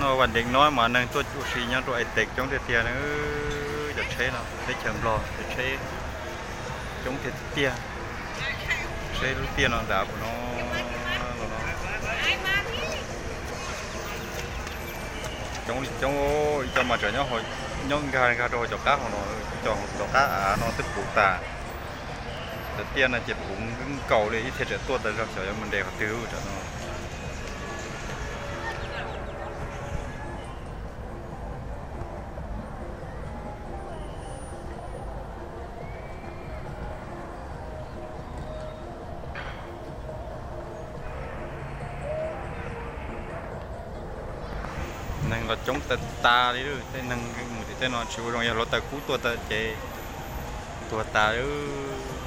No Vam Deev no mas neeg tuaj ua si nyob rau Aetev coob tiag tiag na. Cov tsheb no teb chaws Nplog cov tsheb coob tiag tiag. Tsheb lub tiaj no dav no los no coob li coob. Ib co mas tseem nyob nkag nkag rau hauv cov qab hauv no, ib co hauv cov qab av no twb puv tas. Cov tiaj no ces puv nkaus li, ib txhia tseem tuaj tas zog xyov yuav mus nres qhov twg tam no. Neeg los coob tas tas li, tej neeg mus tim tej no tsis ua zoo, yog hluav taws kub tuaj tas ces tuag tas lawm.